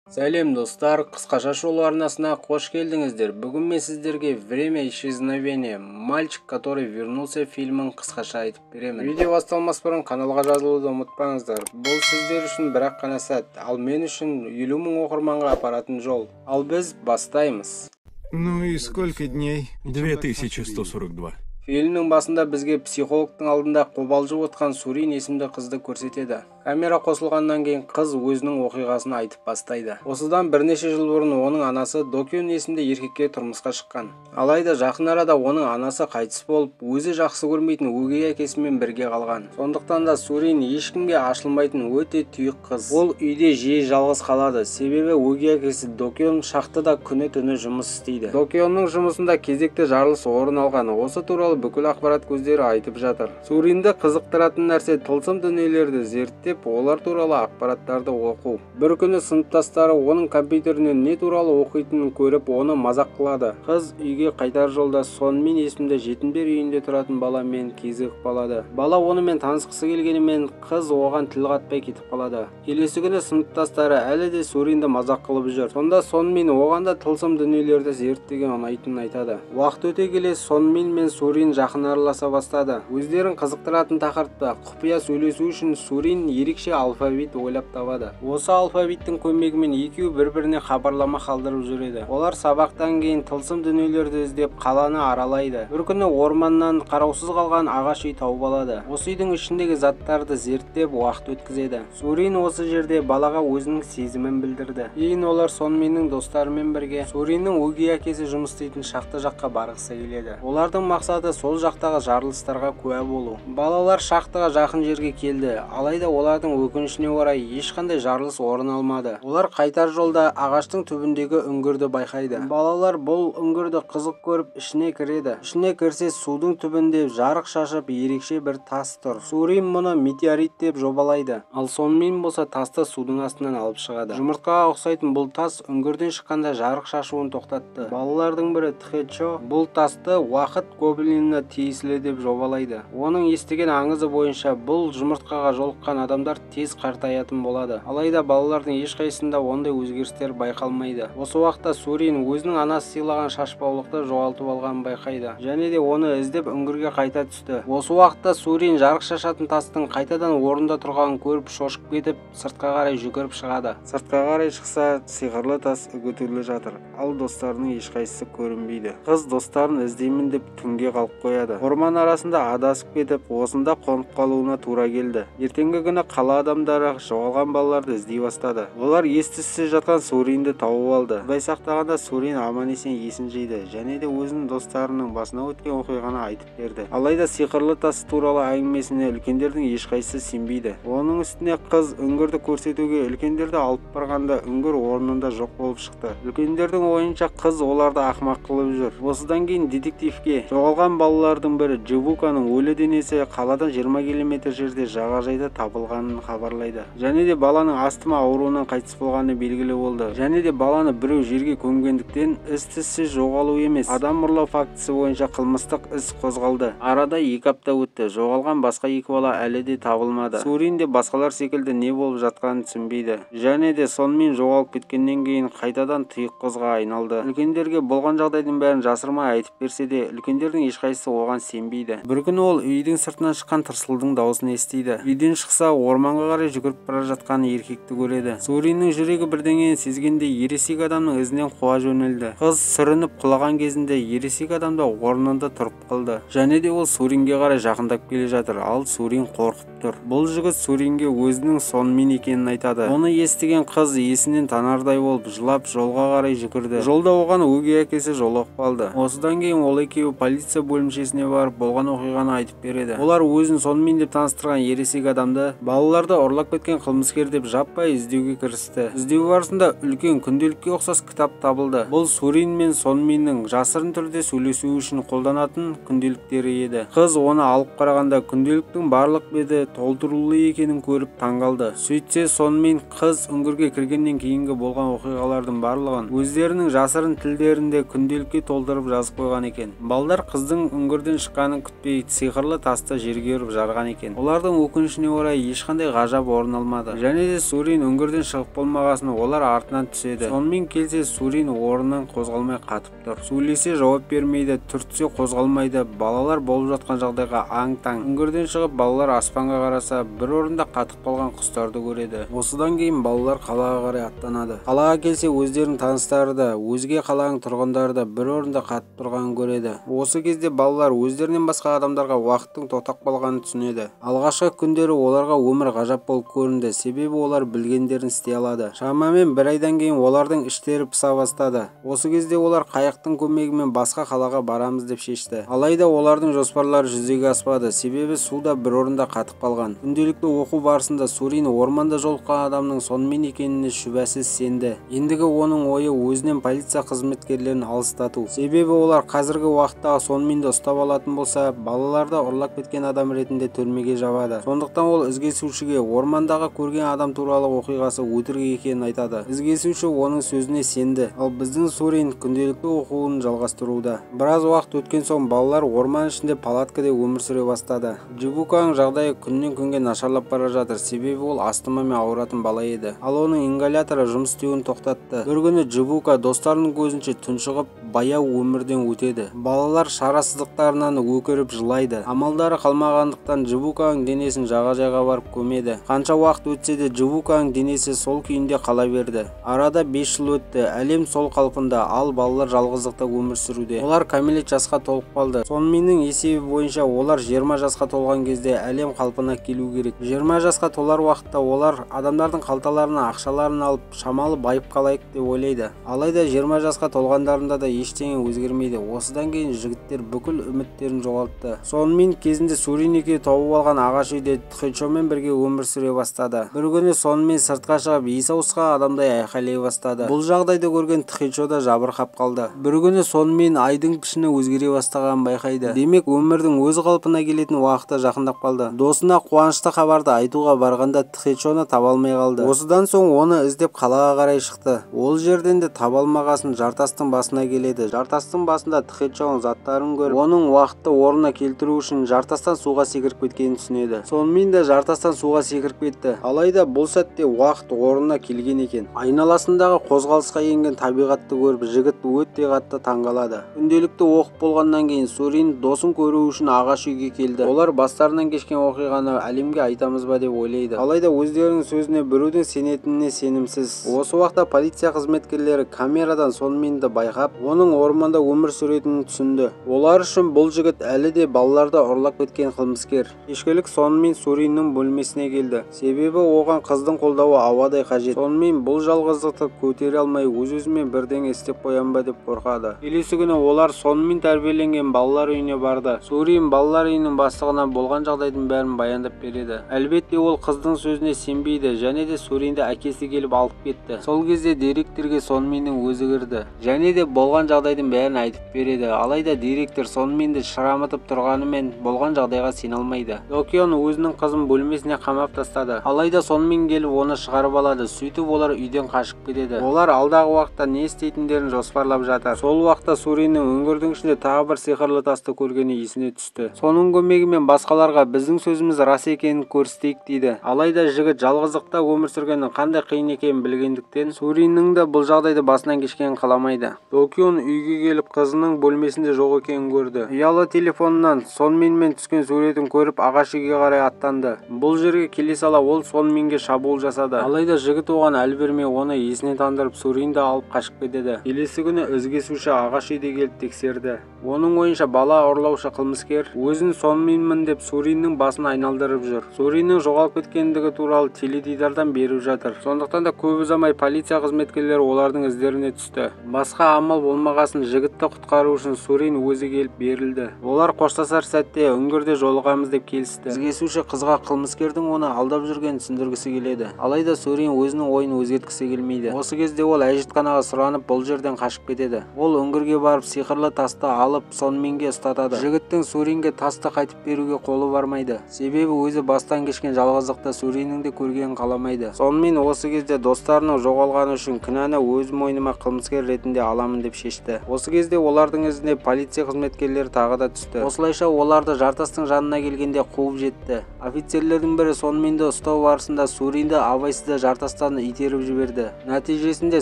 Сәлем достар, қысқаша шолу арнасына қош келдіңіздер. Бүгін мен сіздерге «Время исчезновения. Мальчик, который вернулся» фильмін қысқаша айтып беремін. Видео басталмас бұрын каналға жазылуды ұмытпаңыздар. Бұл сіздер үшін бір-ақ қана сәт, ал мен үшін 50 мың оқырманға апаратын жол. Ал біз бастаймыз. Ну и сколько дней? 2142. Фильмнің басында бізге психологтың алдында қобалжып отқан Сурин есімді қызды көрсетеді. Камера қосылғаннан кейін қыз өзінің оқиғасын айтып бастайды. Осыдан бірнеше жыл бұрын оның анасы Докюн есімді еркекке тұрмысқа шыққан. Алайда жақын арада оның анасы қайтыс болып, өзі жақсы көрмейтін өгей әкесімен бірге қалған. Сондықтан да Сурин ешкімге ашылмайтын өте тұйық қыз. Ол үйде жиі жалғыз қалады, себебі өгей әкесі Докюн шахтада күні-түні жұмыс істейді. Докюнның жұмысында кезекті жарылыс орын алған. Осы туралы бүкіл ақпарат көздері айтып жатыр. Суринді қызықтыратын нәрсе — тылсым дүниелерді зерттеп, олар туралы ақпараттарды оқу. Бір күні сыныптастары оның компьютерінен не туралы оқитынын көріп, оны мазақ қылады. Қыз үйге қайтар жолда Сонмин есімді жетімдер үйінде тұратын баламен кезігіп қалады. Бала онымен танысқысы келгенімен, қыз оған тіл қатпай кетіп қалады. Келесі күні сыныптастары әлі де Суринді мазақ қылып жүр. Сонда Сонмин оған да тылсым дүниелерді зерттеген ұнайтынын айтады. Уақыт өте келе Сонмин мен Сурин жақын араласа бастады. Өздерін қызықтыратын тақырыпта құпия сөйлесу үшін Сурин ерекше алфавит ойлап табады. Осы алфавиттің көмегімен екеуі бір-біріне хабарлама қалдырып жүреді. Олар сабақтан кейін тылсым дүниелерді іздеп, қаланы аралайды. Бір күні орманнан қараусыз қалған ағаш үй тауып алады. Осы үйдің ішіндегі заттарды зерттеп, уақыт өткізеді. Сурин осы жерде балаға өзінің сезімін білдірді. Кейін олар Сонминнің достарымен бірге Суриннің өгей әкесі жұмыс істейтін шахта жаққа барғысы келеді. Олардың мақсаты — сол жақтағы жарылыстарға куә болу. Балалар шахтаға жақын жерге келді, алайда олардың өкінішіне орай ешқандай жарылыс орын алмады. Олар қайтар жолда ағаштың түбіндегі үңгірді байқайды. Балалар бұл үңгірді қызық көріп, ішіне кіреді. Ішіне кірсе, судың түбінде жарық шашып, ерекше бір тас тұр. Сурин мұны метеорит деп жобалайды, ал Сонмин болса тасты судың астынан алып шығады. Жұмыртқаға ұқсайтын бұл тас үңгірден шыққанда жарық шашуын тоқтатты. Балалардың бірі Тхэчо бұл тасты уақыт гоблиніне тиесілі деп жобалайды. Оның естіген аңызы бойынша, бұл жұмыртқаға жолыққан адамдар тез қартаятын болады. Алайда балалардың ешқайсысында ондай өзгерістер байқалмайды. Осы уақытта Сурин өзінің анасы сыйлаған шашбаулықты жоғалтып алғанын байқайды және де оны іздеп, үңгірге қайта түсті. Осы уақытта Сурин жарық шашатын тастың қайтадан орнында тұрғанын көріп, шошып кетіп, сыртқа қарай жүгіріп шығады. Сыртқа қарай шықса, сиқырлы тас үгітулі жатыр, ал достарының ешқайсысы көрінбейді. Қыз достарын іздеймін деп, түнге қалып қояды. Орман арасында адасып кетіп, осында қонып қалуына тура келді. Ертеңгі күні қала адамдары жоғалған балаларды іздей бастады. Олар ес-түссіз жатқан Суринді тауып алды. Құдай сақтағанда, Сурин аман-есен есін жиды және де өзінің достарының басына өткен оқиғаны айтып берді. Алайда сиқырлы тас туралы әңгімесіне үлкендердің ешқайсысы сенбейді. Оның үстіне қыз үңгірді көрсетуге үлкендерді алып барғанда, үңгір орнында жоқ болып шықты. Үлкендердің ойынша, қыз оларды ақымақ қылып жүр. Осыдан кейін детективке жоғалған балалардың бірі Дживуканың өлі денесі қаладан 20 километр жерде жағажайда табылғанын хабарлайды және де баланың астма ауруынан қайтыс болғаны белгілі болды. Және де баланы біреу жерге көмгендіктен, із-түзсіз жоғалу емес, адам ұрлау фактісі бойынша қылмыстық іс қозғалды. Арада 2 апта өтті. Жоғалған басқа екі бала әлі де табылмады. Сурин де басқалар секілді не болып жатқанын түсінбейді және де сонымен жоғалып кеткеннен кейін қайтадан тұйық қызға айналды. Үлкендерге болған жағдайдың бәрін жасырмай айтып берсе де, үлкендердің ешқайсысы оған сенбейді. Бір күні ол үйдің сыртынан шыққан тырсылдың дауысын естиді. Үйден шықса, орманға қарай жүгіріп бара жатқан еркекті көреді. Суриннің жүрегі бірдеңені сезгендей, ересек адамның ізінен қуа жөнелді. Қыз сүрініп құлаған кезінде ересек адам да орнында тұрып қалды және де ол Суринге қарай жақындап келе жатыр, ал Сурин қорқып тұр. Бұл жігіт Суринге өзінің Сонмин екенін айтады. Оны естіген қыз есінен танардай болып, жылап, жолға қарай жүгірді. Жолда оған өгей әкесі жолығып қалды. Осыдан кейін ол екеуі полиция бөлімшесіне барып, болған оқиғаны айтып береді. Олар өзін Сонмин деп таныстырған ересек адамды балаларды ұрлап кеткен қылмыскер деп жаппай іздеуге кірісті. Іздеу барысында үлкен күнделікке ұқсас кітап табылды. Бұл Сурин мен Сонминнің жасырын түрде сөйлесуі үшін қолданатын күнделіктері еді. Қыз оны алып қарағанда, күнделіктің барлық беті толтырулы екенін көріп таңғалды. Сөйтсе, Сонмин қыз үңгірге кіргеннен кейінгі болған оқиғалардың барлығын өздерінің жасырын тілдерінде күнделікке толтырып жазып қойған екен. Балдар қыздың үңгірден шыққанын күтпей, сиқырлы тасты жерге ұрып жарған екен. Олардың өкінішіне орай ешқандай ғажап орын алмады. Және де Сурин үңгірден шығып болмағасын олар артынан түседі. Сонымен келсе, Сурин орнынан қозғалмай қатып тұр. Сөйлесе жауап бермейді, түртсе қозғалмайды. Балалар болып жатқан жағдайға аң-таң. Үңгірден шығып балалар аспанға қараса, бір орында қатып қалған құстарды көреді. Осыдан кейін балалар қалаға қарай аттанады. Қалаға келсе, өздерінің таныстары да, өзге қаланың тұрғындары да бір орында қатып тұрғанын көреді. Осы кезде балалар өздерінен басқа адамдарға уақыттың тоқтап қалғанын түсінеді. Алғашқы күндері оларға өмір ғажап болып көрінді, себебі олар білгендерін істей алады. Шамамен бір айдан кейін олардың іштері пыса бастады. Осы кезде олар қайықтың көмегімен басқа қалаға барамыз деп шешті. Алайда олардың жоспарлары жүзеге аспады, себебі суда бір орында қатып қалған. Күнделікті оқу барысында Сурин орманда жолыққан адамның Сонмин екеніне шүбәсіз сенді. Ендігі оның ойы өзінен полиция қызметкерлерін алыстату. Себебі олар қазіргі уақыттағы Сонминді ұстап алатын болса, балаларды ұрлап кеткен адам ретінде түрмеге жабады. Сондықтан ол ізгесушіге ормандағы көрген адам туралы оқиғасы өтірік екенін айтады. Ізгесуші оның сөзіне сенді. Ал біздің Сурин күнделікті оқуын жалғастыруда. Біраз уақыт өткен соң балалар орман ішінде палаткада өмір сүре бастады. Джибуканың жағдайы күннен күнге нашарлап бара жатыр, себебі ол астмамен ауыратын бала еді. Ал оның ингаляторы жұмыс істеуін тоқтатты. Бір күні Джибука достарының көзінше тұншығып, баяу өмірден өтеді. Балалар шарасыздықтарынан өкіріп жылайды. Амалдары қалмағандықтан Джибуканың денесін жағажайға барып көмеді. Қанша уақыт өтсе де Джибуканың денесі сол күйінде қала берді. Арада 5 жыл өтті. Әлем сол қалпында, ал балалар жалғыздықта өмір сүруде. Олар кәмелет жасқа толып қалды. Сонминнің есебі бойынша олар 20 жасқа толған кезде әлем қалпына келу керек. 20 жасқа толар уақытта олар адамдардың қалталарына ақшаларын алып, шамалы байып қалайық деп ойлайды. Алайда 20 жасқа толғандарында да ештеңе өзгермейді. Осыдан кейін жігіттер бүкіл үміттерін жоғалтты. Сонмин кезінде Сурин екеуі тауып алған ағаш үйде Тхэчомен бірге өмір сүре бастады. Бір күні Сонмин сыртқа шығып, есі ауысқан адамдай айқайлай бастады. Бұл жағдайды көрген Тхэчо да жабырқап қалды. Бір күні Сонмин айдың пішіні өзгере бастағанын байқайды. Демек, өмірдің өз қалпына келетін уақыты жақындап қалды. Досына қуанышты хабарды айтуға барғанда Тхэчоны таба алмай қалды. Осыдан соң оны іздеп қалаға қарай шықты. Ол жерден де таба алмағасын жартастың басына келеді. Жартастың басында Тхэчоның заттарын көріп, оның уақытты орнына келтіру үшін жартастан суға секіріп кеткенін түсінеді. Сонымен де жартастан суға секіріп кетті. Алайда бұл сәтте уақыт орнына келген екен. Айналасындағы қозғалысқа енген табиғатты көріп, жігіт өте қатты таңғалады. Күнделікті оқып болғаннан кейін Сурин досын көру үшін ағаш үйге келді. Олар бастарынан кешкен оқиғаны әлемге айтамыз ба деп ойлайды. Алайда өздерінің сөзіне біреудің сенетініне сенімсіз. Осы уақытта полиция қызметкерлері камерадан Сонминді байқап, оның орманда өмір сүретінін түсінді. Олар үшін бұл жігіт әлі де балаларды ұрлап кеткен қылмыскер. Кешкілік Сонмин Суриннің бөлмесіне келді. Себебі оған қыздың қолдауы ауадай қажет. Сонмин бұл жалғыздықты көтере алмай, өз-өзімен бірдеңе істеп қоям ба деп қорқады. Келесі күні олар Сонмин тәрбиеленген балалар үйіне барды. Сурин балалар үйінің бастығына болған жағдайдың бәрін баяндап береді. Әлбетте ол қыздың сөзіне сенбейді және де Суринді әкесі келіп алып кетті. Сол кезде директорге Сонминнің өзі кірді. Және де болған жағдайдың бәрін айтып береді. Алайда директор Сонминді шырамытып тұрғанымен болған жағдайға сене алмайды. Докион өзінің қызын бөлмесіне қамап тастады. Алайда Сонмин келіп оны шығарып алады. Сөйтіп олар үйден қашып кетеді. Олар алдағы уақытта не істейтіндерін жоспарлап жатыр. Сол уақытта Суриннің үңгірдің ішінде тағы бір сиқырлы тасты көргені есіне түсті. Соның көмегімен басқаларға біздің сөзіміз рас екенін көрсетейік дейді. Алайда жігіт жалғыздықта өмір сүргеннің қандай қиын екенін білгендіктен Суриннің де бұл жағдайды басынан кешкенін қаламайды. Докион үйге келіп қызының бөлмесінде жоқ екенін көрді. Ұялы телефонынан Сонминмен түскен суретін көріп ағаш үйге қарай аттанды. Бұл жерге келе сала ол Сонминге шабуыл жасады. Алайда жігіт оған әл бермей оны есіне тандырып Суринді алып қашып кетеді. Келесі күні ізгесуші ағаш үйде келіп тексерді. Оның ойынша бала ұрлаушы қылмыскер өзін Сонминмін деп Суриннің басын айналдырып жүр. Суриннің жоғалып кеткендігі туралы теледидардан беріп жатыр. Сондықтан да көп ұзамай полиция қызметкерлері олардың іздеріне түсті. Басқа амал болмағасын жігітті құтқару үшін Сурин өзі келіп берілді. Олар қоштасар сәтте үңгірде жолығамыз деп келісті. Ізгесуші қызға қылмыскердің оны алдап жүргенін түсіндіргісі келеді. Алайда Сурин өзінің ойын өзгерткісі келмейді. Осы кезде ол әжетханаға сұранып бұл жерден қашып кетеді. Ол үңгірге барып сиқырлы тасты алып алып Сонменге ұстатады. Жігіттің Суринге тасты қайтып беруге қолы бармайды. Себебі өзі бастан кешкен жалғыздықты Суриннің де көргенін қаламайды. Сонымен осы кезде достарының жоғалғаны үшін кінәні өз мойныма қылмыскер ретінде аламын деп шешті. Осы кезде олардың ізіне полиция қызметкерлері тағы да түсті. Осылайша оларды жартастың жанына келгенде қуып жетті. Офицерлердің бірі Сонменді ұстау барысында Суринді абайсызда жартастан итеріп жіберді. Нәтижесінде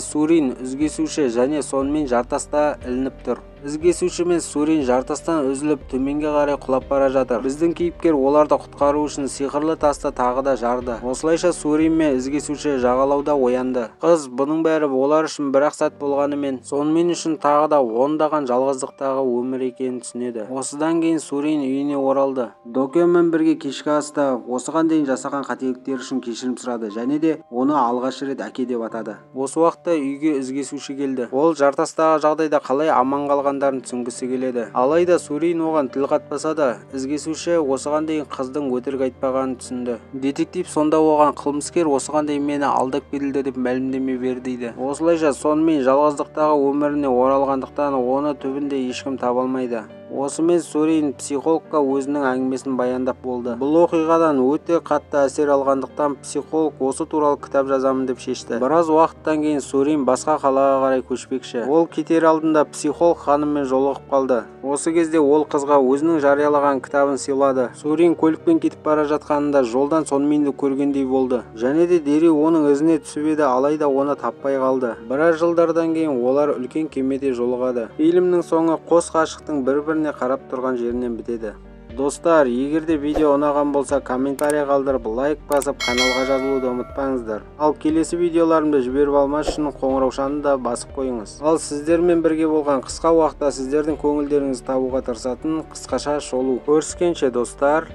Сурин, ізкесуші және Сонмен жартаста ілініп тұр. Ізкесуші мен Сурин жартастан үзіліп төменге қарай құлап бара жатыр. Біздің кейіпкер оларды құтқару үшін сиқырлы тасты тағы да жарды. Осылайша Сурин мен ізкесуші жағалауда оянды. Қыз бұның бәрі олар үшін бір-ақ сәт болғанымен, Сонмен үшін тағы да ондаған жалғыздықтағы өмір екенін түсінеді. Осыдан кейін Сурин үйіне оралды. Докёнмен бірге кешкі аста осыған дейін жасаған қателіктері үшін кешірім сұрады және де оны алғаш рет әке деп атады. Осы уақытта үйге ізкесуші келді. Ол жартастағы жағдайда қалай аман қалғандарын түсінгісі келеді. Алайда Сурин оған тіл қатпаса да, ізкесуші осыған дейін қыздың өтірік айтпағанын түсінді. Детектив сонда оған қылмыскер осыған дейін мені алдап келді деп мәлімдеме бер дейді. Осылайша Сонмен жалғыздықтағы өміріне оралғандықтан оны түбінде ешкім таба алмайды. Осымен Сурин психологқа өзінің әңгімесін баяндап болды. Бұл оқиғадан өте қатты әсер алғандықтан психолог осы туралы кітап жазамын деп шешті. Біраз уақыттан кейін Сурин басқа қалаға қарай көшпекші. Ол кетер алдында психолог ханыммен жолығып қалды. Осы кезде ол қызға өзінің жариялаған кітабын сыйлады. Сурин көлікпен кетіп бара жатқанында жолдан Сонменді көргендей болды. Және де дереу оның ізіне түсіп еді, алайда оны таппай қалды. Біраз жылдардан кейін олар үлкен кемеде жолығады. Фильмнің соңы қос ғашықтың бір-біріне қарап тұрған жерінен бітеді. Достар, егер де видео ұнаған болса, комментарий қалдырып, лайк басып, каналға жазылуды ұмытпаңыздар. Ал келесі видеоларымды жіберіп алмас үшін қоңыраушаны да басып қойыңыз. Ал сіздермен бірге болған қысқа уақытта сіздердің көңілдеріңізді табуға тырысатын қысқаша шолу. Көріскенше, достар.